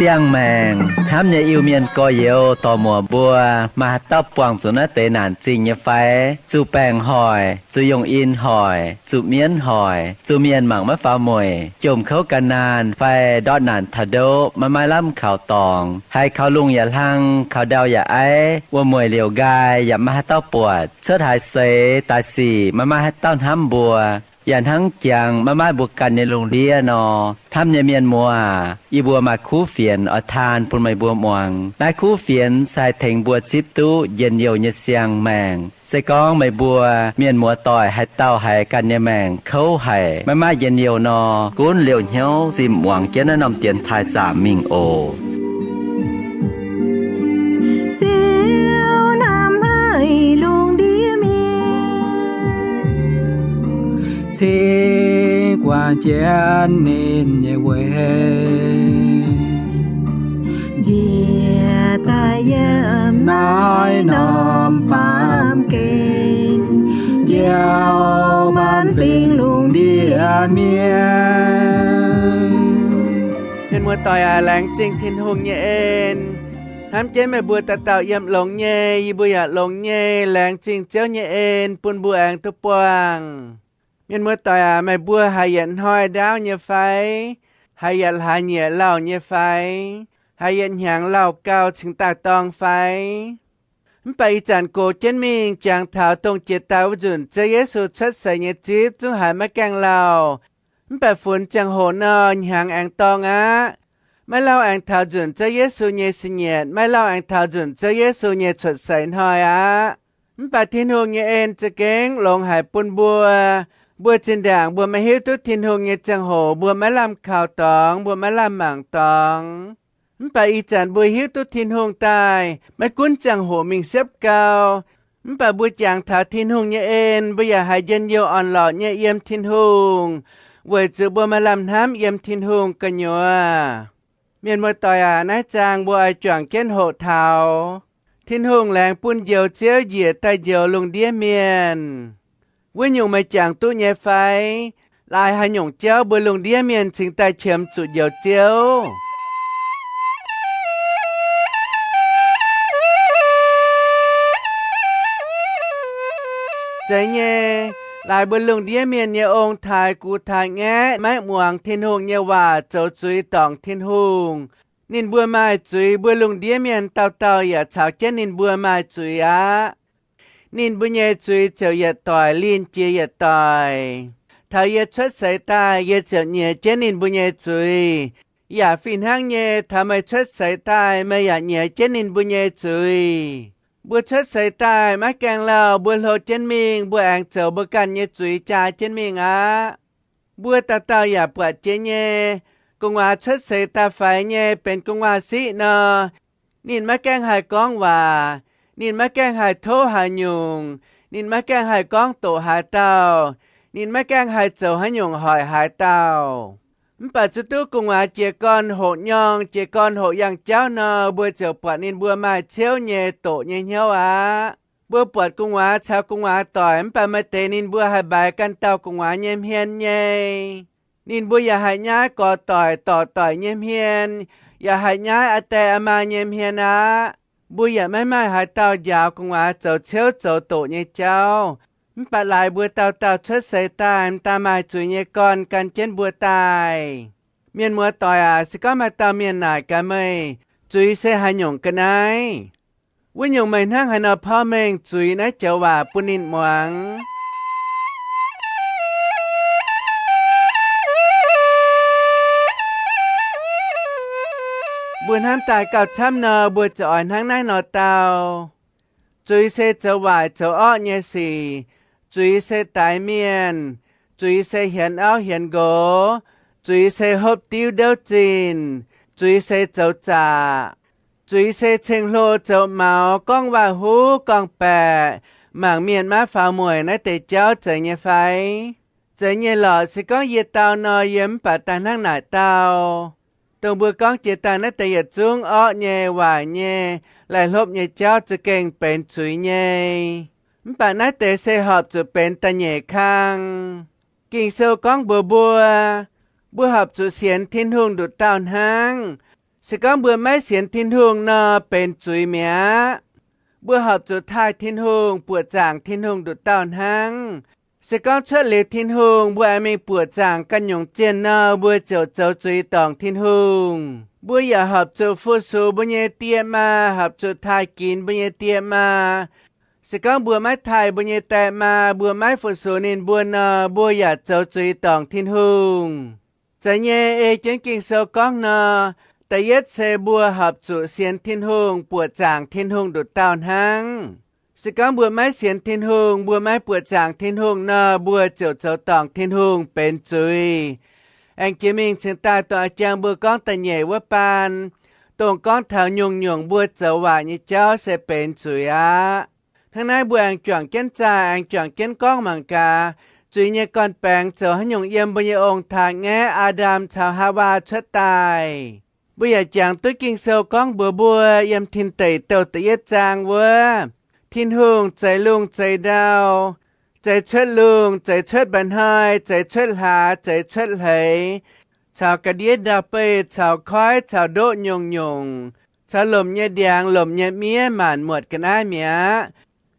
Siang-maengc hnamv nyei Iu-Mienh gorx-youz dorc-muoc mbuo, maaih haaix dauh buangh zuqc naaiv deix naanc zingh nyei fai? Zuqc baengc hoic, zuqc yongh in hoic, zuqc mienv hoic, zuqc mienh mangc maiv faaux mueic, jomc kouv gan naanh fai ndortv naanc taux ndoqv maiv maaih lamh kaux dorngx, haiz kaux lungh yaac hlang, kaux ndau yaac aiv, wuom-mueic liouc nqaai yaac maiv maaih haaix dauh buatc, cuotv haaix seix daaih sic maiv maaih haaix dauh hnamv mbuo, yaac hnangv jangx maiv maaih mbuo ganh nyei lungh ndiev nor. Hnamv nyei mienh muoz aac, yie mbuo maaih kuv fienx oix taan bun meih mbuo muangx. Naaiv kuv fienx se haih tengx mbuo zipv duqv njien-youh nyei siang-maengc. Se gorngv meih mbuo mienh muoz-doic haaix dauh haiz ganh nyei maengc kouv haic, maiv maaih njien-youh nor, gunv liouh hnyouv zimh muangx jienv naaiv norm dienx taaih zaamc mingh oc. Ziouv hnamv haic lungh ndiev mienh, cingx guangc jienv ninh nyei weic, njiec daaih yiem naaiv norm baamh gen, njoux maanc fingx lungh ndiev mienh. Mienh muoz-doic aac, laengz zingh Tin-Hungh nyei en. Hnamv jienv meih mbuo dauh dauh yiem longx nyei, yie mbuo yaac longx nyei. Laengz zingh Ziouv nyei en bun mbuo aengx duqv buangh. Mienh muoz-doic aac, meih mbuo haiz yietc hnoi ndaauv nyei fai? Haiz yietc hlaax nyieqc lauh nyei fai? Haiz yietc hnyangx lauh gau cingx daaih dorng fai? Mv baac ih zanc gox jienv mingh jangx taux dongh jiex daaih wuov nzunc Ziouv Yesu cuotv seix nyei zipv zungv haiz maiv gaengh lauh. Mv baac funx ziangh hoc nor, hnyangx aengx dorng aqv. Maiv lauh aengx taux nzunc Ziouv Yesu nyei sin nyetc, maiv lauh aengx taux nzunc Ziouv Yesu nyei cuotv seix hnoi aqv. Mv baac Tin-Hungh nyei en za'gengh longx haic bun mbuo. Mbuo zinh ndaangc mbuo maiv hiuv duqv Tin-Hungh nyei ziangh hoc, mbuo maiv lamh kaux dorngx, mbuo maiv lamh mangc dorngx. Mv baac ih zanc mbuo hiuv duqv Tin-Hungh daaih, maiv gunv ziangh hoc mingh siepv gau, mv baac mbuo jangx taux Tin-Hungh nyei en, mbuo yaac haiz njien-youh orn-lorqc nyei yiem Tin-Hungh, weic zuqc mbuo maaih lamh hnamv yiem Tin-Hungh gu'nyuoz. Mienh muoz-doic aac, naaiv zaang mbuo oix juangc jienv hoqc taux Tin-Hungh laengz bun Njoux Ziouv njiec daaih njoux lungh ndiev mienh. Wuov nyungc meih jangx duqv nyei fai? Laaix haaix nyungc jauv mbuo lungh ndiev mienh cingx daaih qiemx zuqc Njoux Ziouv? Zeiz nyei, laaix mbuo lungh ndiev mienh nyei ong-taaix gux-taaix-ngaeqv maiv muangx Tin-Hungh nyei waac zoux zuiz dorngc Tin-Hungh. Ninh mbuo maaih zuiz, mbuo lungh ndiev mienh dauh dauh yaac caux jienv ninh mbuo maaih zuiz aqv. Ninh mbuo nyei zuiz ziouc yietc doic linh jiex yietc doic. Taux yie cuotv seix daaih, yie ziouc nyiex jienv ninh mbuo nyei zuiz. Yaac fih hnangv nyei, taux meih cuotv seix daaih, meih yaac nyiex jienv ninh mbuo nyei zuiz. Mbuo cuotv seix daaih maiv gaengh lauh, mbuo hlo jienv mingh, mbuo aengx zoux mbuo ganh nyei zuiz jaa jienv mingh aqv. Mbuo dauh dauh yaac buatc jiex nyei. Gu'nguaaz cuotv seix daaih faix nyei benx gu'nguaaz siqv nor, ninh maiv gaengh haih gorngv waac, ninh maiv gaengh haih tov haaix nyungc, ninh maiv gaengh haih gorngv doqc haaix dauh, ninh maiv gaengh haih zoux haaix nyungc hoic haaix dauh. Mv baac zuqc duqv gu'nguaaz jiez gorn hoqc nyorng, jiez gorn hoqc yangh jauv nor, mbuo ziouc buatc ninh mbuo maaih ciouv nyei doqc nyei hnyouv aqv. Mbuo buatc gu'nguaaz caux gu'nguaaz doic, mv baac maaih deix ninh mbuo haih mbaix ganh dauh gu'nguaaz nyei hmien nyei. Ninh mbuo yaac haih nyaiv gorx doic, dorc doic nyei hmien, yaac haih nyaiv aa die aa maa nyei hmien aqv. Mbuo yaac maiv maaih haaix dauh njaaux gu'nguaaz zoux ciouv zoux doqc nyei jauv. Mv baac laaix mbuo dauh dauh cuotv seix daaih, m'daaih maaih zuiz nyei gorn gan jienv mbuo daaih. Mienh muoz-doic aac, se gorngv maaih dauh mienh naaic gaax meih, zuiz se haaix nyungc ga'naaiv? Wuov nyungc meih hnangv haaix nor porv mengh zuiz naaiv joux waac bun ninh muangx? Mbuo hnamv daaih gauh camv nor, mbuo ziouc oix hnangv naaiv nor dau. Zuiz se zoux waaic zoux orqv nyei sic. Zuiz se daix mienh. Zuiz se hienx auv hienx nqox. Zuiz se hopv diuv ndouv zinh. Zuiz se zoux zaqc. Zuiz se ceng-hlo zoux maux, gorngv waac-huv, gorngv-baeqc, mangc mienh maiv faaux mueic naaiv deix jauv zeiz nyei fai? Zeiz nyei lorqc. Se gorngv yie dau nor, yie mv baac daaih hnangv naaic dau. dongh mbuo gorngv jiex daaih naaiv deix yietc zungv orqv nyei, waaic nyei, laih hlopv nyei jauv za'gengh benx zuiz nyei. Mv baac naaiv deix se horpc zuqc benx da'nyeic kang. Ging-Sou gorngv mbuox mbuo, mbuo horpc zuqc sienx Tin-Hungh nduqc dauh hnangv. Se gorngv mbuo maiv sienx Tin-Hungh nor, benx zuiz mi'aqv. Mbuo horpc zuqc taaih Tin-Hungh, buoqc zaangc Tin-Hungh nduqc dauh hnangv. Se gorngv cuotv liuz Tin-Hungh mbuo aengx mingh buoqc zaangc ganh nyungc zienh nor, mbuo ziouc zoux zuiz dorngc Tin-Hungh. Mbuo yaac horpc zuqc fu-sux mbuo nyei die maa, horpc zuqc taaih ginx mbuo nyei die maa. Se gorngv mbuo maiv taaih mbuo nyei die maa, mbuo maiv fu-sux ninh mbuo nor, mbuo yaac zoux zuiz dorngc Tin-Hungh. Zeiz nyei, ei jienv Ging-Sou gorngv nor, da'yietv se mbuo horpc zuqc sienx Tin-Hungh, buoqc zaangc Tin-Hungh nduqc dauh hnangv. Se gorngv mbuo maiv sienx Tin-Hungh, mbuo maiv buoqc zaangc Tin-Hungh nor, mbuo ziouc zoux dorngc Tin-Hungh, benx zuiz. Aengx jiex mingh cingx daaih dongh a'jang mbuo gorngv da'nyeic wuov baan, dongh gorngv taux nyungc-nyungc mbuo zoux waaic nyei jauv se benx zuiz aqv. Hnangv naaiv mbuo aengx juangc jienv zaah, aengx juangc jienv gorngv mangc gaax, zuiz nyei gorn-baengx zoux haaix nyungc yiem mbuo nyei ong-taaix-ngaeqv Aa^ndam caux Haawaa cuotv daaih. Mbuo yaac jangx duqv Ging-Sou gorngv mbuox mbuo yiem Tin Deic Douh da'yietv zaang wuov, Tin-Hungh zeix lungh zeix ndau, zeix cuotv lungh, zeix cuotv mba'hnoi, zeix cuotv hlaax, zeix cuotv hleix, caux ga'ndiev ndau-beih, caux koiv, caux ndoqv nyungc-nyungc, caux lomc nyei ndiangx, lomc nyei miev, maanc muotc ga'naaiv mi'aqv.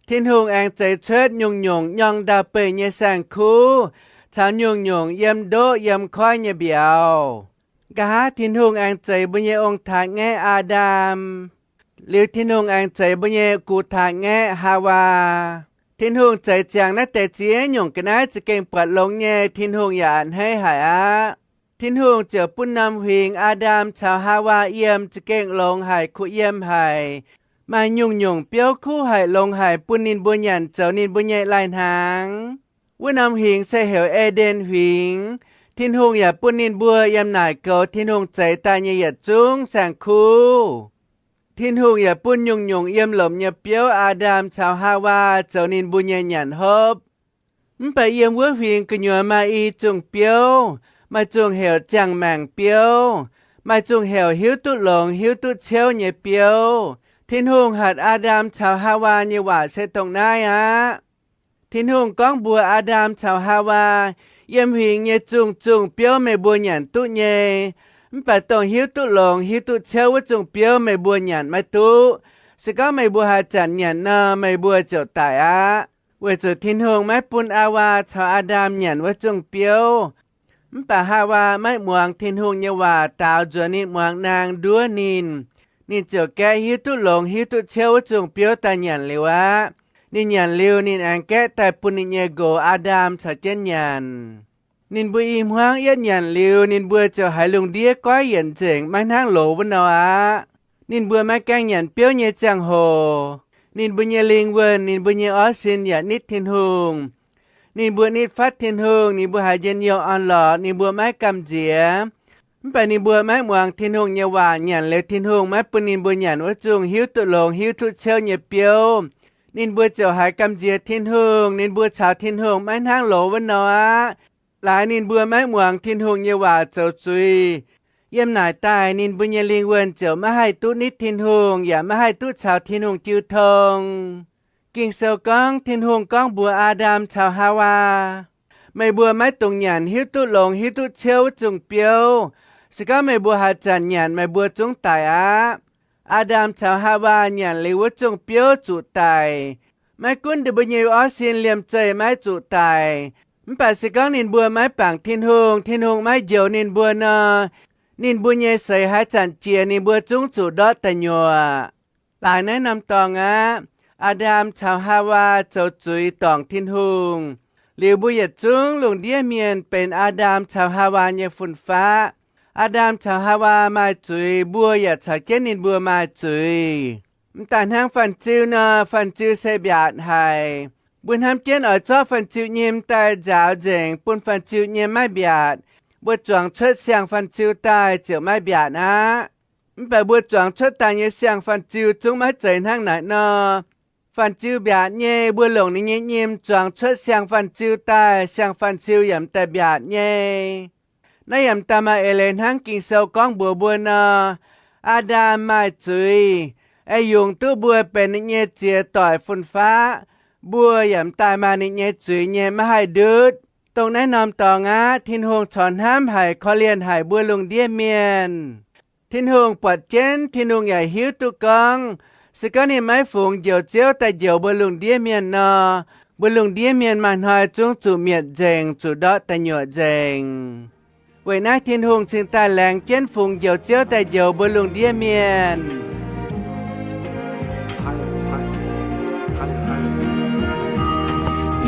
Tin-Hungh aengx zeix cuotv nyungc-nyungc nyorng ndau-beih nyei saeng-kuv, caux nyungc-nyungc yiem ndoqv yiem koiv nyei mbiauz. Nqa'haav Tin-Hungh aengx zeix mbuo nyei ong-taaix-ngaeqv Aa^ndam. Liuz Tin-Hungh aengx zeix mbuo nyei gux taaix-ngaeqv Haawaa. Tin-Hungh zeix ziangx naaiv deix ziex nyungc ga'naaiv za'gengh buatc longx nyei, Tin-Hungh yaac a'hneiv haic aqv. Tin-Hungh ziouc bun norm huingx Aa^ndam caux Haawaa yiem za'gengh longx haic, kuh yiem haic, maaih nyungc-nyungc biouv kuv haic, longx haic, bun ninh mbuo nyanc zoux ninh mbuo nyei lai-hnaangx. Wuov norm huingx se heuc E^nden Huingx. Tin-Hungh yaac bun ninh mbuo yiem naaic goux Tin-Hungh zeix daaih nyei yietc zungv saeng-kuv. Tin-Hungh yaac bun nyungc-nyungc yiem lomc nyei biouv Aa^ndam caux Haawaa zoux ninh mbuo nyei nyanc hopv. Mv baac yiem wuov huingx gu'nyuoz maaih i zungh biouv, maaih zungh heuc ziangh maengc biouv, maaih zungh heuc hiuv duqv longx hiuv duqv ciouv nyei biouv. Tin-Hungh hatc Aa^ndam caux Haawaa nyei waac se dongh naaiv aqv. Tin-Hungh gorngv mbuox Aa^ndam caux Haawaa, yiem huingx nyei zungh zungh biouv meih mbuo nyanc duqv nyei, mv baac dongh hiuv duqv longx hiuv duqv ciouv wuov zungh biouv meih mbuo nyanc maiv duqv. Se gorngv meih mbuo haaix zanc nyanc nor, meih mbuo ziouc daic aqv. Weic zuqc Tin-Hungh maiv bun Haawaa caux Aa^ndam nyanc wuov zungh biouv. Mv baac Haawaa maiv muangx Tin-Hungh nyei waac, daaux nzuonx ninh muangx naang nduov ninh. Ninh ziouc gaeqv hiuv duqv longx hiuv duqv ciouv wuov zungh biouv daaih nyanc liuz aqv. Ninh nyanc liuz, ninh aengx gaeqv daaih bun ninh nyei nqox Aa^ndam caux jienv nyanc. Ninh mbuo i hmuangv yietv nyanc liuz, ninh mbuo ziouc haiz lungh ndiev goiv yienc nzengc, maiv hnangv loz wuov nor aqv. Ninh mbuo maiv gaengh nyanc biouv nyei ziangh hoc, ninh mbuo nyei lingh wuonh, ninh mbuo nyei orv sin yaac nitv Tin-Hungh. Ninh mbuo nitv fatv Tin-Hungh, ninh mbuo haiz njien-youh orn-lorqc, ninh mbuo maiv gamh nziex. Mv baac ninh mbuo maiv muangx Tin-Hungh nyei waac, nyanc liuz Tin-Hungh maiv bun ninh mbuo nyanc wuov zungh hiuv duqv longx hiuv duqv ciouv nyei biouv. Ninh mbuo ziouc haiz gamh nziex Tin-Hungh, ninh mbuo caux Tin-Hungh maiv hnangv loz wuov nor aqv. Laaix ninh mbuo maiv muangx Tin-Hungh nyei waac zoux zuiz. Yiem naaic daaih ninh mbuo nyei lingh wuonh ziouc maiv haih duqv nitv Tin-Hungh, yaac maiv haih duqv caux Tin-Hungh jiu tong. Ging-Sou gorngv, Tin-Hungh gorngv mbuox Aa^ndam caux Haawaa, meih mbuo maiv dungx nyanc hiuv duqv longx hiuv duqv ciouv wuov zungh biouv. Se gorngv meih mbuo haaix zanc nyanc, meih mbuo zungv daic aqv. Aa^ndam caux Haawaa nyanc liuz wuov zungh biouv zuqc daic. Maiv gunv ninh mbuo nyei orv sin liemh zeih maiv zuqc daic, mv baac se gorngv ninh mbuo maiv bangc Tin-Hungh, Tin-Hungh maiv njoux ninh mbuo nor, ninh mbuo nyei seix haaix zanc jiex, ninh mbuo zungv zuqc ndortv da'nyuoqc. Laaix naaiv norm dorngx aqv. Aa^ndam caux Haawaa zoux zuiz dorngc Tin-Hungh. Liuz mbuo yietc zungv lungh ndiev mienh benx Aa^ndam caux Haawaa nyei fun-faqv. Aa^ndam caux Haawaa maaih zuiz, mbuo yaac caux jienv ninh mbuo maaih zuiz. Mv daaih hnangv fanh ziu nor, fanh ziu se mbiaatc haic. Mbuo hnamv jienv oix zorqv fanh ziu nyim daaih nzaaux nzengc, bun fanh ziu nyim maiv mbiaatc. Mbuo zuangx cuotv siang-fanh ziu daaih ziouc maiv mbiaatc aqv. Mv baac mbuo zuangx cuotv daaih nyei siang-fanh ziu zungv maiv zeiz hnangv naaic nor. Fanh ziu mbiaatc nyei, mbuo longc ninh nyei nyim zuangx cuotv siang-fanh ziu daaih, siang-fanh ziu yaac m'daaih mbiaatc nyei. Naaiv yaac m'daaih maaih eix leiz hnangv Ging-Sou gorngv mbuox mbuo nor, Aa^ndam maaih zuiz, ei yungz duqv mbuo benx ninh nyei ziex doic fun-faqv. Mbuo yaac m'daaih maaih ninh nyei zuiz nyei maiv haih ndutv. Dongh naaiv norm dorngx aqv, Tin-Hungh corc hnamv haic, korv-lienh haic mbuo lungh ndiev mienh. Tin-Hungh buatc jienv, Tin-Hungh yaac hiuv duqv gorngv, se gorngv ninh maiv fungx Njoux Ziouv daaih njoux mbuo lungh ndiev mienh nor, mbuo lungh ndiev mienh maaih hnoi zungv zuqc mietc nzengc, zuqc ndortv da'nyuoqc nzengc. Weic naaiv Tin-Hungh cingx daaih laengz jienv fungx Njoux Ziouv daaih njoux mbuo lungh ndiev mienh.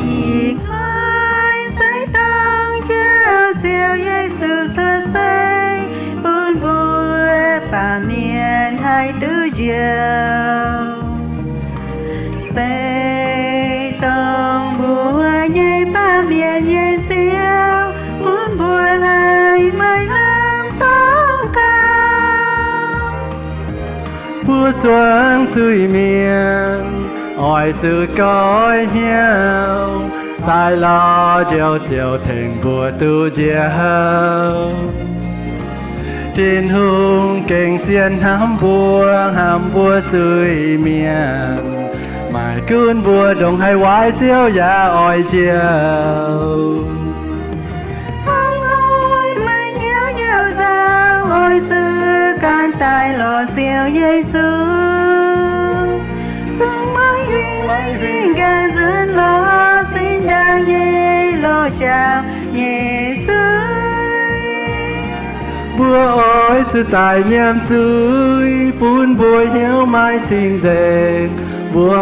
Ih hnoi se dongh Ziouv Yesu cuotv seix bun mbuo baamh mienh haih duqv njoux. Se dongh mbuo nyei baamh mienh nyei Ziouv bun mbuo haih maaih lamh douz gauh. Mbuo zuangx zuiz-mienh oix zuqc goiv hnyouv daaih lorz Njoux Ziouv tengx mbuo duqv njoux. Tin-Hungh gengh zien hnamv mbuo, hnamv mbuo zuiz-mienh, maiv gunv mbuo ndongc haaix waaic Ziouv yaac oix njoux. Hnangv oix maaih hnyouv nyei nzauh oix zuqc ganh daaih lorz Ziouv Yesu, zungv maiv huingx maiv huingx ganh nzuonx lorz zinh ndaangc nyei loz-jauv nyei zuiz. Mbuo oix zuqc daic nyiemc zuiz bun mbuo hnyouv maiv cing-nzengc. Mbuo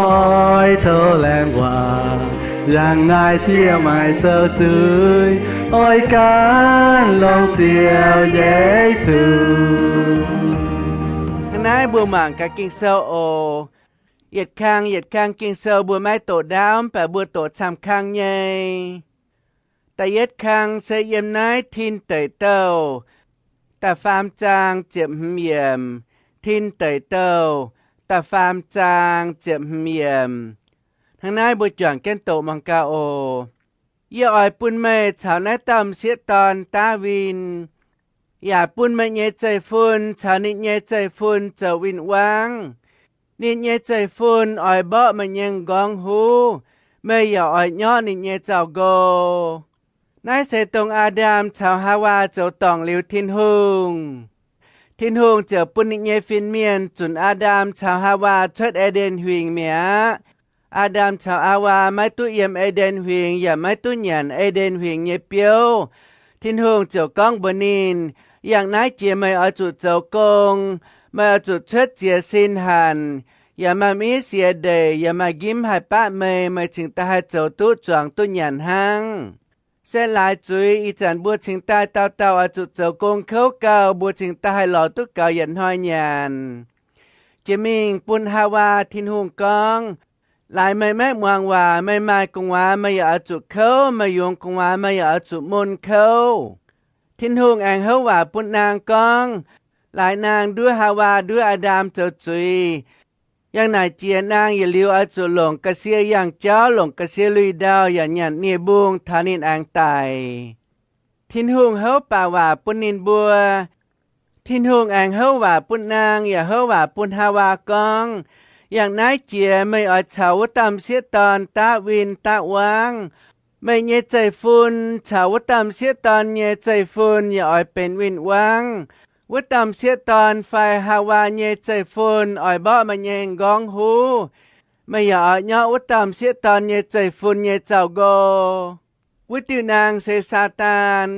oix tov laengz waac, yangh naaic jiex maaic zoux zuiz, oix gan longx Ziouv Yesu. Hnangv naaiv mbuo mangc gaax Ging-Sou oc. Yietc kang yietc kang Ging-Sou mbuo maiv doqc ndaauv, mv baac mbuo doqc camv-kang nyei. Da'yietv kang se yiem naaiv Tin Deic Douh da'faam zaang ziepc hmz yiemc. Tin Deic Douh da'faam zaang ziepc hmz yiemc. Hnangv naaiv mbuo juangc jienv doqc muangx gaax oc. Yie oix bun meih caux naaiv dauh m'sieqv dorn, Ndaawitv, yaac bun meih nyei zeiv-fun caux ninh nyei zeiv-fun zoux win-wangv. Ninh nyei zeiv-fun oix mborqv meih nyei m'nqorngv huv, meih yaac oix nyorqv ninh nyei zaux-nqo. Naaiv se dongh Aa^ndam caux Haawaa zoux dorngc liuz Tin-Hungh, Tin-Hungh ziouc bun ninh nyei fin-mienh zunc Aa^ndam caux Haawaa cuotv E^nden Huingx mi'aqv. Aa^ndam caux Haawaa maiv duqv yiem E^nden Huingx yaac maiv duqv nyanc E^nden Huingx nyei biouv. Tin-Hungh ziouc gorngv mbuox ninh, Yangh naaiv jiex meih oix zuqc zoux gong. Meih oix zuqc cuotv ziex sin hanc, yaac maaih m'siex ndeic, yaac maaih njimv haih baqv meih. Meih cingx daaih haih zoux duqv zuangx duqv nyanc hnangv. Se laaix zuiz ih zanc mbuo cingx daaih dauh dauh oix zuqc zoux gong kouv gauh, mbuo cingx daaih haih lorz duqv gaux yietc hnoi nyanc. Jiex mingh bun Haawaa, Tin-Hungh gorngv, Laaix meih maiv muangx waac, meih maaih gu'nguaaz meih yaac oix zuqc kouv, meih yungz gu'nguaaz meih yaac oix zuqc mun kouv. Tin-Hungh aengx houv waac bun naang gorngv, Laaix naang nduov Haawaa, nduov Aa^ndam zoux zuiz. Yangh naaic jiex naang yietc liuz oix zuqc longc ga'sie yangh jauv, longc ga'sie lui-ndau yaac nyanc nie-mbung taux ninh aengx daic. Tin-Hungh houv baac waac bun ninh mbuo. Tin-Hungh aengx houv waac bun naang yaac houv waac bun Haawaa gorngv, Yangh naaiv jiex meih oix caux wuov dauh m'sieqv dorn daav win daav wangv. Meih nyei zeiv-fun caux wuov dauh m'sieqv dorn nyei zeiv-fun yaac oix benx win-wangv. Wuov dauh m'sieqv dorn fai Haawaa nyei zeiv-fun oix mborqv meih nyei m'nqorngv huv, meih yaac oix nyorqv wuov dauh m'sieqv dorn nyei zeiv-fun nyei zaux-nqo. Wuov diuh naang se Saadaan.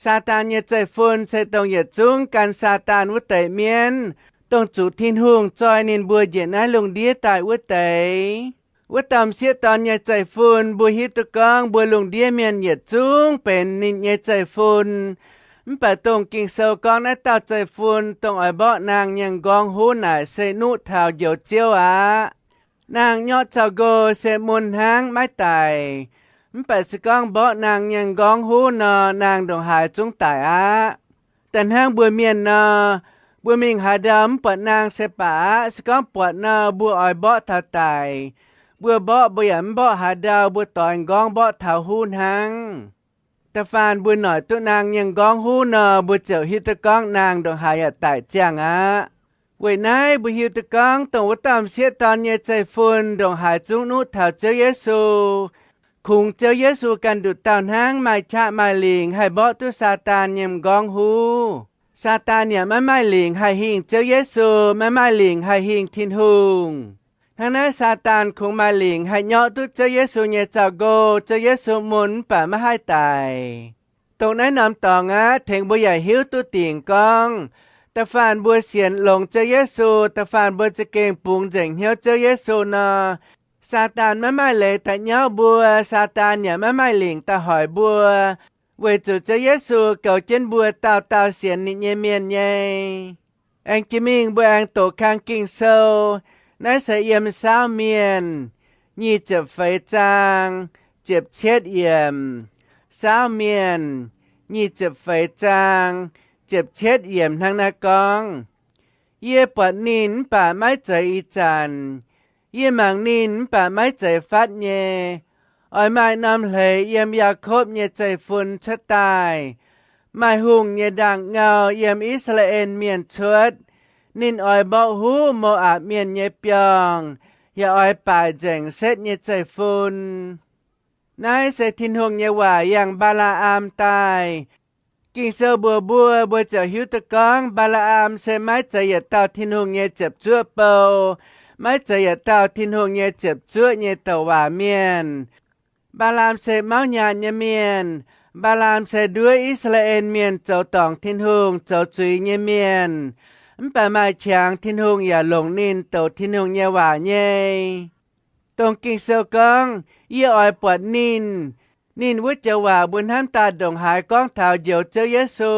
Saadaan nyei zeiv-fun se dongh yietc zungv gan Saadaan wuov deix mienv, dongh zuqc Tin-Hungh zoi ninh mbuo njiec naaiv lungh ndiev daaih wuov deix. Wuov dauh m'sieqv dorn nyei zeiv-fun, mbuo hiuv duqv gorngv mbuo lungh ndiev mienh yietc zungv benx ninh nyei zeiv-fun. Mv baac dongh Ging-Sou gorngv naaiv dauh zeiv-fun, dongh oix mborqv naang nyei m'nqorngv huv naaic se nuqv taux Njoux Ziouv aqv. Naang nyorqv zaux-nqo se mun hnangv maiv daic. Mv baac se gorngv mborqv naang nyei m'nqorngv huv nor, naang ndongc haaix zungv daic aqv. Da'hnangv mbuo mienh nor, mbuo mingh haaix ndau mv buatc naang se baac aqv. Se gorngv buatc nor, mbuo oix mborqv taux daic. Mbuo mborqv, mbuo yaac mv mborqv haaix ndau, mbuo doix m'nqorngv mborqv taux huv hnangv. Da'faanh mbuo noic duqv naang nyei m'nqorngv huv nor, mbuo ziouc hiuv duqv gorngv naang ndongc haaix yaac daic ziangh aqv. Weic naaiv mbuo hiuv duqv gorngv dongh wuov dauh m'sieqv dorn nyei zeiv-fun ndongc haaix zungv nuqv taux Ziouv Yesu. Kungx Ziouv Yesu ganh nduqc dauh hnangv maaih qaqv maaih lingc haih mborqv duqv Saadaan nyei m'nqorngv huv. Saadaan yaac maiv maaih lingc haih hingh Ziouv Yesu, maiv maaih lingc haih hingh Tin-Hungh. Hnangv naaiv Saadaan kungx maaih lingc haih nyorqv duqv Ziouv Yesu nyei zaux-nqo, Ziouv Yesu mun mv baac maiv haih daic. Dongh naaiv norm dorngx aqv, tengx mbuo yaac hiuv duqv dingc gorngv, da'faanh mbuo sienx longx Ziouv Yesu, da'faanh mbuo za'gengh bungx nzengc hnyouv Ziouv Yesu nor, Saadaan maiv maaih leiz daaih nyorqv mbuo, Saadaan yaac maiv maaih lingc daaih hoic mbuo, weic zuqc Ziouv Yesu goux jienv mbuo dauh dauh sienx ninh nyei mienh nyei. Aengx jiex mingh mbuo aengx doqc kang Ging-Sou. Naaiv se yiem Saauv Mienh nyic ziepc feix zaang ziepc cietv yiemc. Saauv Mienh nyic ziepc feix zaang ziepc cietv yiemc hnangv naaiv gorngv, Yie buatc ninh mv baac maiv zeiz ih zanc. Yie mangc ninh mv baac maiv zeiz fatv nyei. Oix maaih norm hleix yiem Yaakopv nyei zeiv-fun cuotv daaih, maaih hungh nyei ndaangh-ngau yiem I^saa^laa^en Mienh cuotv. Ninh oix mborqv huv Mo^apc Mienh nyei biorngh, yaac oix baaic nzengc Setv nyei zeiv-fun. Naaiv se Tin-Hungh nyei waac yangh Mbaa^laa^am daaih. Ging-Sou mbuox mbuo, mbuo ziouc hiuv duqv gorngv Mbaa^laa^am se maiv zeiz yietc dauh Tin-Hungh nyei ziepc zuoqv bou, maiv zeiz yietc dauh Tin-Hungh nyei ziepc zuoqv nyei douc waac mienh. Mbaa^laa^am se mauv nyaanh nyei mienh. Mbaa^laa^am se nduov I^saa^laa^en Mienh zoux dorngc Tin-Hungh, zoux zuiz nyei mienh. Mv baac maaih qangx Tin-Hungh yaac longc ninh douc Tin-Hungh nyei waac nyei. Dongh Ging-Sou gorngv, Yie oix buatc ninh, ninh wuov joux waac mbuo hnamv daaih ndongc haaix gorngv taux Njoux Ziouv Yesu.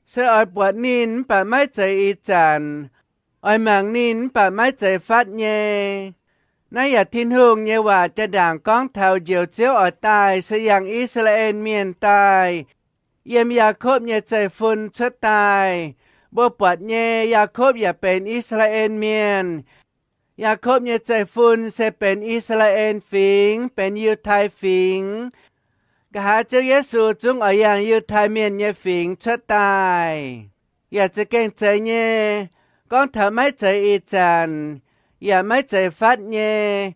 Se oix buatc ninh mv baac maiv zeiz ih zanc. Oix mangc ninh mv baac maiv zeiz fatv nyei. Naaiv yaac Tin-Hungh nyei waac jaa-ndaangc gorngv taux Njoux Ziouv oix daaih se yangh I^saa^laa^en Mienh daaih, yiem Yaakopv nyei zeiv-fun cuotv daaih. Mbuo buatc nyei, Yaakopv yaac benx I^saa^laa^en Mienh. Yaakopv nyei zeiv-fun se benx I^saa^laa^en Fingx, benx Yiutai Fingx. Nqa'haav Ziouv Yesu zungv oix yangh Yiutai Mienh nyei fingx cuotv daaih. Yaac za'gengh zeiz nyei. Gorngv taux maiv zeiz ih zanc, yaac maiv zeiz fatv nyei.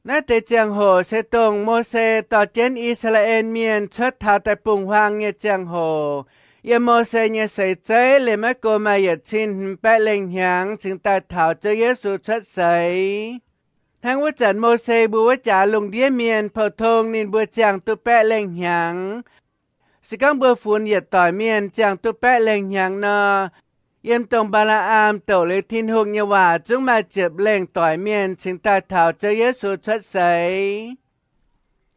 Naaiv deix ziangh hoc se dongh Mose dorh jienv I^saa^laa^en Mienh cuotv taux deic-bung-huaang nyei ziangh hoc. Yiem Mose nyei seix zeiv liemh maiv go maaih yietc cin hmz baeqv lengh hnyangx cingx daaih taux Ziouv Yesu cuotv seix. Hnangv wuov zanc Mose mbuo wuov jaax lungh ndiev mienh, pou-tong ninh mbuo ziangh duqv baeqv lengh hnyangx. Se gorngv mbuo funx yietc doic mienh ziangh duqv baeqv lengh hnyangx nor, yiem dongh Mbaa^laa^am douc liuz Tin-Hungh nyei waac zungv maaih ziepc lengh doic mienh cingx daaih taux Ziouv Yesu cuotv seix.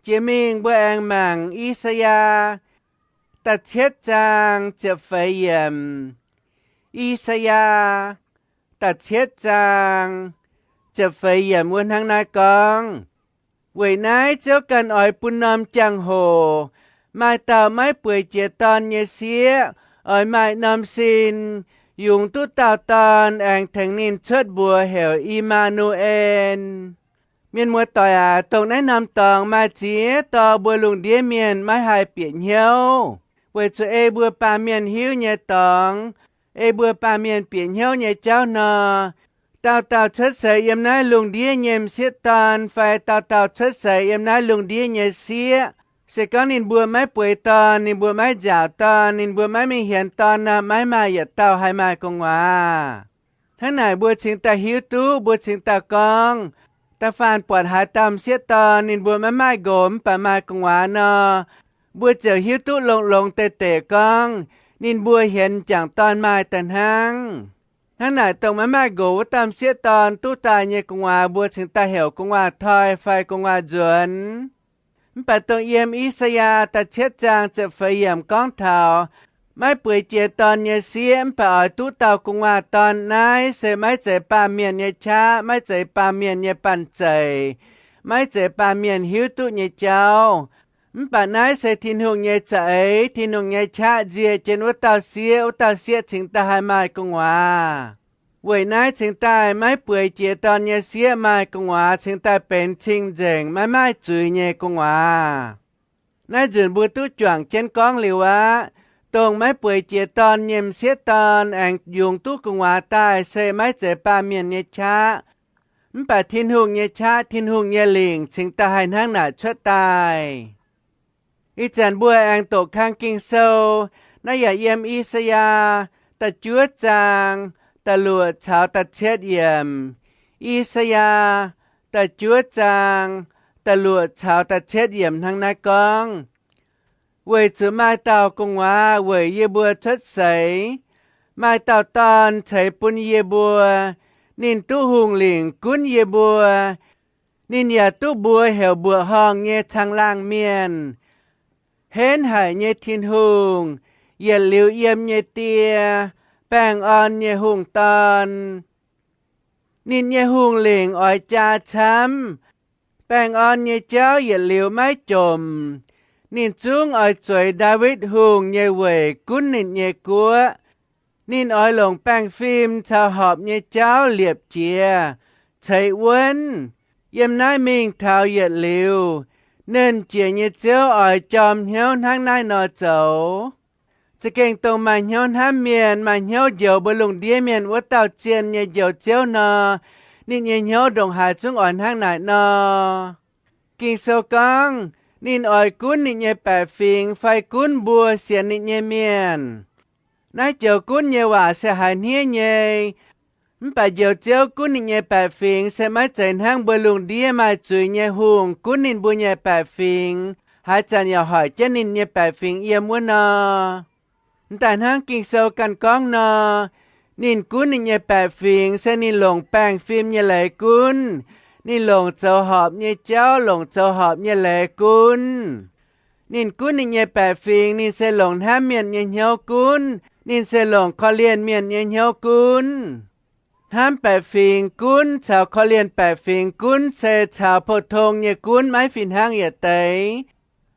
Jiex mingh mbuo aengx mangc I^saa^yaa da'cietv zaang ziepc feix yiemc. I^saa^yaa da'cietv zaang ziepc feix yiemc wuov hnangv naaiv gorngv, Weic naaiv Ziouv ganh oix bun norm jangx-hoc, maaih dauh maiv bueix jiex dorn nyei sieqv oix maaih norm sin, yungz duqv dauh dorn aengx tengx ninh cuotv mbuox heuc I^maa^nu^en. Mienh muoz-doic aac, dongh naaiv norm dorngx maaih ziex dorh mbuo lungh ndiev mienh maiv haih bieqc hnyouv, weic zuqc ei mbuo baamh mienh hiuv nyei dorngx, ei mbuo baamh mienh bieqc hnyouv nyei jauv nor, dauh dauh cuotv seix yiem naaiv lungh ndiev nyei m'sieqv dorn fai dauh dauh cuotv seix yiem naaiv lungh ndiev nyei sieqv, se gorngv ninh mbuo maiv bueix dorn, ninh mbuo maiv nziaauc dorn, ninh mbuo maiv mingh hienx dorn nor, maiv maaih yietc dauh haih maaih gu'nguaaz. Hnangv naaic mbuo cingx daaih hiuv duqv, mbuo cingx daaih gorngv, da'faanh buatc haaix dauh m'sieqv dorn ninh mbuo maiv maaih nqox mv baac maaih gu'nguaaz nor, mbuo ziouc hiuv duqv longx-longx deix deix gorngv ninh mbuo hienx m'jangc dorn maaih daaih hnangv. Hnangv naaic dongh maiv maaih nqox wuov dauh m'sieqv dorn duqv daaih nyei gu'nguaaz mbuo cingx daaih heuc gu'nguaaz-toi fai gu'nguaaz-nzuonx. Mv baac dongh yiem I^saa^yaa da'cietv zaang ziepc feix yiemc gorngv taux maiv bueix jiex dorn nyei sieqv mv baac oix duqv dauh gu'nguaaz-dorn naaiv se maiv zeiz baamh mienh nyei qaqv, maiv zeiz baamh mienh nyei banh zeic, maiv zeiz baamh mienh hiuv duqv nyei jauv. Mv baac naaiv se Tin-Hungh nyei za'eix, Tin-Hungh nyei qaqv nzie jienv wuov dauh sieqv, wuov dauh sieqv cingx daaih haih maaih gu'nguaaz. Weic naaiv cingx daaih maiv bueix jiex dorn nyei sieqv maaih gu'nguaaz cingx daaih benx cing-nzengc maiv maaih zuiz nyei gu'nguaaz. Naaiv nzunc mbuo duqv juangc jienv gorngv liuz aqv. Dongh maiv bueix jiex dorn nyei m'sieqv dorn aengx yungz duqv gu'nguaaz daaih se maiv zeiz baamh mienh nyei qaqv, mv baac Tin-Hungh nyei qaqv, Tin-Hungh nyei lingc cingx daaih haih hnangv naaic cuotv daaih. Ih zanc mbuo aengx doqc kang Ging-Sou, naaiv yaac yiem I^saa^yaa da'juov zaang da'luoqc caux da'cietv yiemc. I^saa^yaa da'juov zaang da'luoqc caux da'cietv yiemc hnangv naaiv gorngv, Weic zuqc maaih dauh gu'nguaaz weic yie mbuo cuotv seix, maaih dauh dorn ceix bun yie mbuo. Ninh duqv hungh lingc gunv yie mbuo. Ninh yaac duqv mbuox heuc mbuoqc horngh nyei caangh laangh mienh, henv haic nyei Tin-Hungh, yietc liuz yiem nyei Die, baengh orn nyei hungh dorn. Ninh nyei hungh lingc oix jaa camv. Baengh orn nyei jauv yietc liuz maiv jomc. Ninh zungv oix zueiz Ndaawitv Hungh nyei weic gunv ninh nyei guoqv. Ninh oix longc baengh fim caux horpc nyei jauv liepc jiez, ceix wuonv. Yiem naaiv mingh taux yietc liuz, Nernh Jiex nyei Ziouv oix jorm hnyouv hnangv naaiv nor zoux. Za'gengh dongh maaih hnyouv hnamv mienh, maaih hnyouv njoux mbuo lungh ndiev mienh wuov dauh zien nyei Njoux Ziouv nor, ninh nyei hnyouv ndongc haaix zungv oix hnangv naaic nor. Ging-Sou gorngv, ninh oix gunv ninh nyei baeqc fingx fai gunv mbuo sienx ninh nyei mienh. Naaiv joux gunv nyei waac se haiz hniev nyei. Mv baac Njoux Ziouv gunv ninh nyei baeqc fingx se maiv zeiz hnangv mbuo lungh ndiev maaih zuiz nyei hungh gunv ninh mbuo nyei baeqc fingx, haaix zanc yaac hoic jienv ninh nyei baeqc fingx yiem wuov nor. M'daaih hnangv Ging-Sou ganh gorngv nor, ninh gunv ninh nyei baeqc fingx se ninh longc baengh fim nyei leiz gunv. Ninh longc zoux horpc nyei jauv, longc zoux horpc nyei leiz gunv. Ninh gunv ninh nyei baeqc fingx, ninh se longc hnamv mienh nyei hnyouv gunv. Ninh se longc korv-lienh mienh nyei hnyouv gunv. Hnamv baeqc fingx gunv caux korv-lienh baeqc fingx gunv se caux pou-tong nyei gunv maiv fih hnangv yietc deix.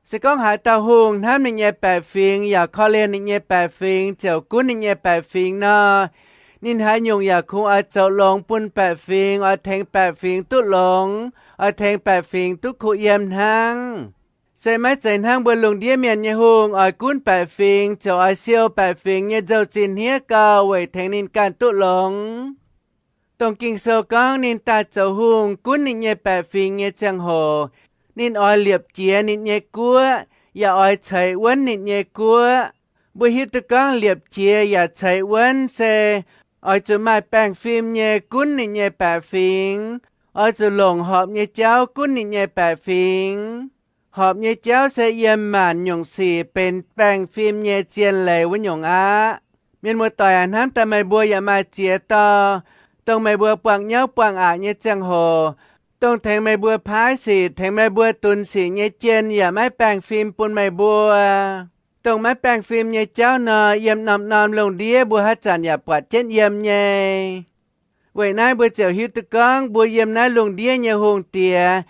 Se gorngv haaix dauh hungh hnamv ninh nyei baeqc fingx yaac korv-lienh ninh nyei baeqc fingx ziouc gunv ninh nyei baeqc fingx nor, ninh haaix nyungc yaac kungx oix zoux longx bun baeqc fingx, oix tengx baeqc fingx duqv longx, oix tengx baeqc fingx duqv kuh yiem hnangv. Se maiv zeiz hnangv mbuo lungh ndiev mienh nyei hungh oix gunv baeqc fingx ziouc oix siou baeqc fingx nyei nzou-zinh hniev gau weic tengx ninh ganh duqv longx. Dongh Ging-Sou gorngv ninh daaih zoux hungh gunv ninh nyei baeqc fingx nyei ziangh hoc, ninh oix liepc jiez ninh nyei guoqv, yaac oix ceix wuonv ninh nyei guoqv. Mbuo hiuv duqv gorngv liepc jiez yaac ceix wuonv se oix zuqc maaih baengh fim nyei gunv ninh nyei baeqc fingx, oix zuqc longc horpc nyei jauv gunv ninh nyei baeqc fingx. Horpc nyei jauv se yiem maanc nyungc sic benx baengh fim nyei zien leiz wuov nyungc aqv. Mienh muoz-doic aac, hnamv daaih meih mbuo yaac maaih ziex dauh, dongh meih mbuo buangh nyauv buangh aqc nyei ziangh hoc, dongh tengx meih mbuo paaiv sic, tengx meih mbuo dunx sic nyei jien yaac maiv baengh fim bun meih mbuo. Dongh maiv baengh fim nyei jauv nor, yiem norm-norm lungh ndiev mbuo haaix zanc yaac buatc jienv yiem nyei. Weic naaiv mbuo ziouc hiuv duqv gorngv mbuo yiem naaiv lungh ndiev nyei hungh diex,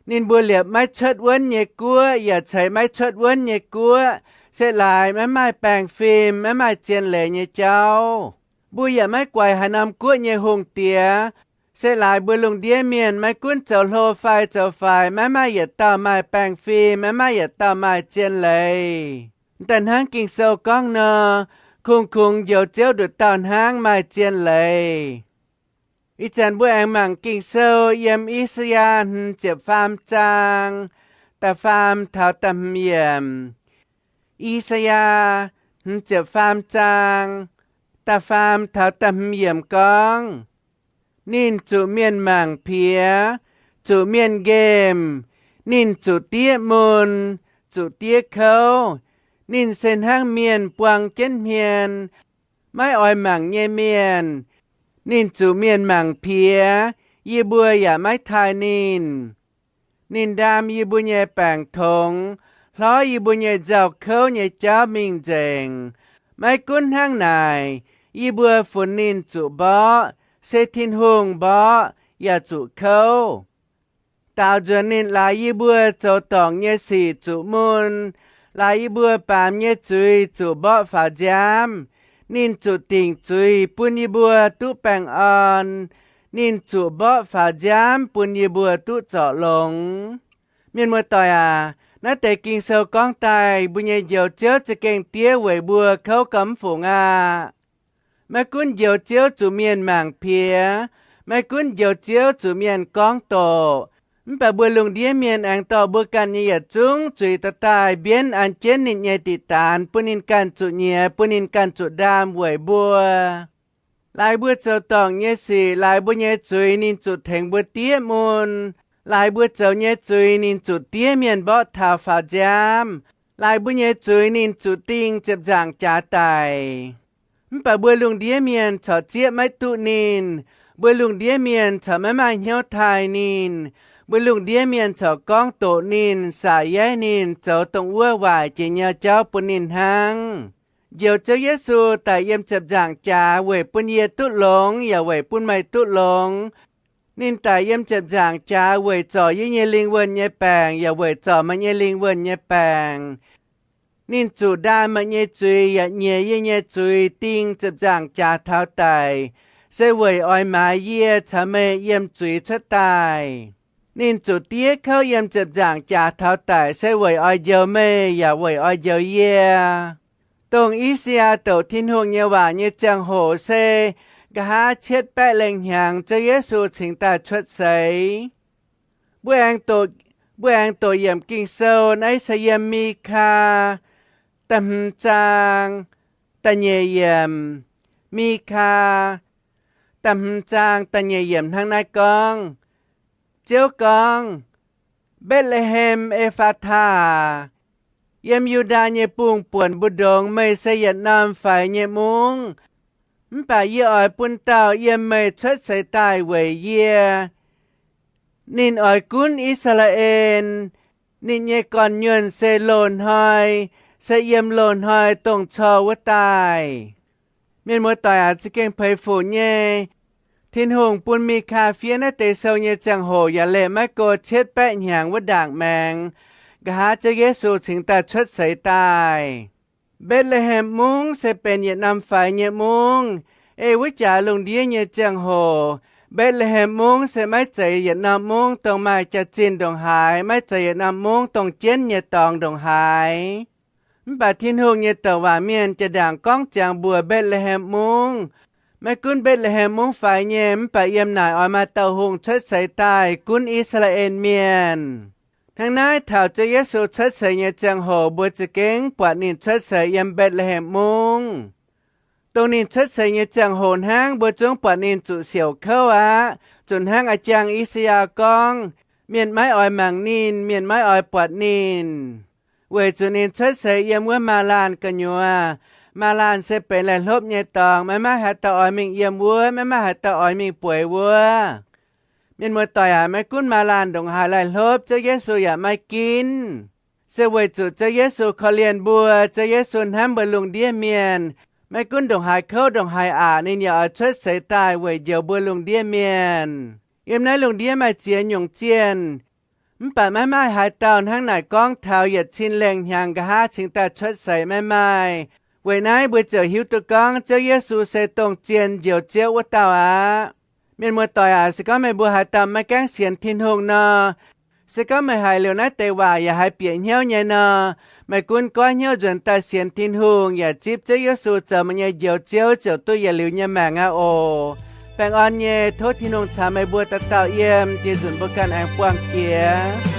ninh mbuo liepc maiv cuotv wuonv nyei guoqv yaac ceix maiv cuotv wuonv nyei guoqv, se laaix maiv maaih baengh fim, maiv maaih zien leiz nyei jauv. Mbuo yaac maiv guaix haaix norm guoqv nyei hungh diex, se laaix mbuo lungh ndiev mienh maiv gunv zoux hlo fai zoux faix, maiv maaih yietc dauh maaih baengh fim, maiv maaih yietc dauh maaih zien leiz. Daaih hnangv Ging-Sou gorngv nor, kungx-kungx Njoux Ziouv nduqc dauh hnangv maaih zien leiz. Ih zanc mbuo aengx mangc Ging-Sou yiem I^saa^yaa hmz ziepc faam zaang, da'faam taux da'hmz yiemc. I^saa^yaa hmz ziepc faam zaang, da'faam taux da'hmz yiemc gorngv, Ninh zuqc mienh mangc piex, zuqc mienh nqemh, ninh zuqc diev mun, zuqc diev kouv. Ninh se hnangv mienh buang jienv hmien, maiv oix mangc nyei mienh. Ninh zuqc mienh mangc piex, yie mbuo yaac maiv taaih ninh. Ninh ndaam yie mbuo nyei baengc tongx, hlorv yie mbuo nyei nzauh kouv nyei jauv mingh nzengc. Maiv gunv hnangv naaic, yie mbuo funx ninh zuqc mborqv, se Tin-Hungh mborqv yaac zuqc kouv. Daaux nzuonx ninh laaix yie mbuo zoux dorngc nyei sic zuqc mun, laaix yie mbuo baamz nyei zuiz zuqc mborqv faaux nziaamv. Ninh zuqc dingc zuiz bun yie mbuo duqv baengh orn. Ninh zuqc mborqv faaux nziaamv bun yie mbuo duqv zorc longx. Mienh muoz-doic aac, Naaiv deix Ging-Sou gorngv daaih, mbuo nyei Njoux Ziouv za'gengh diev weic mbuo kouv gauh mv fungc aqv. Maiv gunv Njoux Ziouv zuqc mienh mangc piex, maiv gunv Njoux Ziouv zuqc mienh gorngv doqc, mv baac mbuo lungh ndiev mienh aengx dorh mbuo ganh nyei yietc zungv zuiz daaih mbienv an jienv ninh nyei diqc daanx, bun ninh ganh zuqc nyiex, bun ninh ganh zuqc ndaam weic mbuo. Laaix mbuo zoux dorngc nyei sic, laaix mbuo nyei zuiz ninh zuqc tengx mbuo diev mun. Laaix mbuo zoux nyei zuiz ninh zuqc diev mienh mborqv taux faaux nziaamv. Laaix mbuo nyei zuiz ninh zuqc dingh ziepc nzaangc jaax daic. Mv baac mbuo lungh ndiev mienh corc zieqv maiv duqv ninh. Mbuo lungh ndiev mienh corc maiv maaih hnyouv taaih ninh. Mbuo lungh ndiev mienh corc gorngv doqc ninh, saac yaiv ninh, zoux dongh wuov waaic jiex nyei jauv bun ninh hnangv. Njoux Ziouv Yesu daic yiem ziepc nzaangc jaax weic bun yie duqv longx yaac weic bun meih duqv longx. Ninh daic yiem ziepc nzaangc jaax weic zorc yie nyei lingh wuonh nyei baengc yaac weic zorc meih nyei lingh wuonh nyei baengc. Ninh zuqc ndaam meih nyei zuiz yaac nyiex yie nyei zuiz dingh ziepc nzaangc jaax taux daic, se weic oix maaiz yie caux meih yiem zuiz cuotv daaih. Ninh zuqc diev kouv yiem ziepc nzaangc jaax taux daic se weic oix njoux meih yaac weic oix njoux yie. Dongh I^saa^yaa douc Tin-Hungh nyei waac nyei ziangh hoc se nqa'haav cietv baeqv lengh hnyangx Ziouv Yesu cingx daaih cuotv seix. Mbuo aengx doqc, mbuo aengx doqc yiemc Ging-Sou naaiv se yiem Mikaa da'hmz zaang da'nyeic yiemc. Mikaa da'hmz zaang da'nyeic yiemc hnangv naaiv gorngv, Ziouv gorngv, Mbetc^le^hem E^faa^taa aac, yiem Yu^ndaa nyei bungh buonc mbu'ndongx meih se yietc norm faix nyei mungv, mv baac yie oix bun dauh yiem meih cuotv seix daaih weic yie. Ninh oix gunv I^saa^laa^en. Ninh nyei gorn-nyuonh se loz-hnoi, se yiem loz-hnoi dongh corc wuov daaih. Mienh muoz-doic aac, za'gengh peix fuc nyei. Tin-Hungh bun Mikaa fiev naaiv deix sou nyei ziangh hoc yaac leih maiv go cietv baeqv hnyangx wuov ndaangc maengx, nqa'haav Ziouv Yesu cingx daaih cuotv seix daaih. Mbetc^le^hem Mungv se benx yietc norm faix nyei mungv. Ei wuov jaax lungh ndiev nyei ziangh hoc, Mbetc^le^hem Mungv se maiv zeiz yietc norm mungv dongh maaih jaax-zinh ndongc haaix, maiv zeiz yietc norm mungv dongh jienv nyei dorngx ndongc haaix. Mv baac Tin-Hungh nyei douc waac mienh jaa-ndaangc gorngv ziangx mbuox Mbetc^le^hem Mungv, maiv gunv Mbetc^le^hem Mungv faix nyei, mv baac yiem naaic oix maaih dauh hungh cuotv seix daaih gunv I^saa^laa^en Mienh. Hnangv naaiv taux Ziouv Yesu cuotv seix nyei ziangh hoc mbuo za'gengh buatc ninh cuotv seix yiem Mbetc^le^hem Mungv. Dongh ninh cuotv seix nyei ziangh hoc hnangv, mbuo zungv buatc ninh zuqc siouc kouv aqv, zuqc hnangv a'jang I^saa^yaa gorngv, mienh maiv oix mangc ninh, mienh maiv oix buatc ninh, weic zuqc ninh cuotv seix yiem wuov maaz-laanh gu'nyuoz. Maaz-laanh se benx laih hlopv nyei dorngx, maiv maaih haaix dauh oix mingh yiem wuov, maiv maaih haaix dauh oix mingh bueix wuov. Mienh muoz-doic aac, maiv gunv maaz-laanh ndongc haaix laih hlopv, Ziouv Yesu yaac maiv ginv. Se weic zuqc Ziouv Yesu korv-lienh mbuo, Ziouv Yesu hnamv mbuo lungh ndiev mienh. Maiv gunv ndongc haaix kouv ndongc haaix aqc, ninh yaac oix cuotv seix daaih weic njoux mbuo lungh ndiev mienh. Yiem naaiv lungh ndiev maaih ziex nyungc zienh, mv baac maiv maaih haaix dauh hnangv naaic gorngv taux yietc cin lengh hnyangx nqa'haav cingx daaih cuotv seix, maiv maaih. Weic naaiv mbuo ziouc hiuv duqv gorngv Ziouv Yesu se dongh zienh Njoux Ziouv wuov dauh aqv. Mienh muoz-doic aac, se gorngv meih mbuo haaix dauh maiv gaengh sienx Tin-Hungh nor, se gorngv meih haiz liuz naaiv deix waac yaac haiz bieqc hnyouv nyei nor, meih gunv goiv hnyouv nzuonx daaih sienx Tin-Hungh yaac zipv Ziouv Yesu zoux meih nyei Njoux Ziouv ziouc duqv yietc liuz nyei maengc aqv oc. Baengh orn nyei, tov Tin-Hungh caux meih mbuo dauh dauh yiem, diex nzunc mbuo ganh aengx buangh jiex.